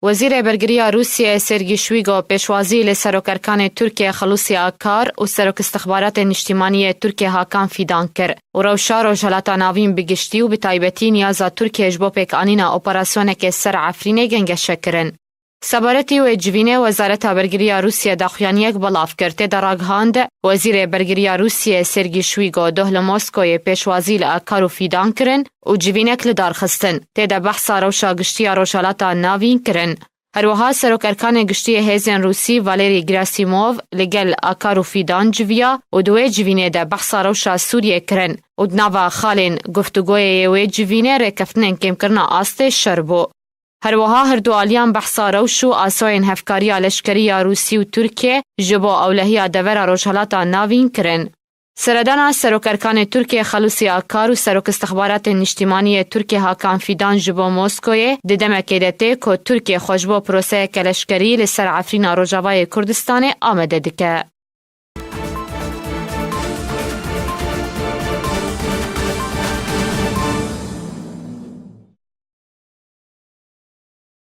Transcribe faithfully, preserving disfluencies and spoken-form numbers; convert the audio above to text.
Wezîrê Bergiriya Rûsiyê Sergî Şwîgo pêşwazî li Serokerkanê Tirkiyê Xelûsî Akar û Serok Istixbaratê Niştîmanî yê Tirkiyê Hakan Fîdan kir û rewşa Rojhelata Navîn bi giştî û bi taybetî niyaza Tirkiyê ji bo pêkanîna operasyonekê ser Efrînê gengeşe kirin. Sebaretî wê civînê Wezareta Bergiriya Rûsiyê daxuyaniyek belav kir. Tê de ragihand, Wezîrê Bergiriya Rûsiyê Sergî Şwîgo doh li Moskoyê pêşwazî li Akar û Fîdan kirin û civînek li dar xistin. Tê de behsa rewşa giştî ya Rojhelata Navîn kirin. Her wiha Serokerkanê Giştî yê Hêzên Rûsî Valerî Gerasimov li gel Akar û Fîdan civiya û di wê civînê de behsa rewşa Sûriyê kirin û di nava xalên guftûgoyê yê wê civînê rêkeftinên kêmkirina astê şer bû. Her wiha her du aliyan behsa rewş û asoyên hevkariya leşkerî ya Rûsî û Tirkiyê ji bo ewlehiya devera Rojhelata Navîn kirin. Seredana Serokerkanê Tirkiyê Xelûsî Akar û Serok Istixbaratên Niştîmanî yê Tirkiyê Hakan Fîdan ji bo Moskoyê di demekê de tê ku Tirkiye xwe ji bo proseyeke leşkerî li ser Efrîna Rojavayê Kurdistanê amade dike.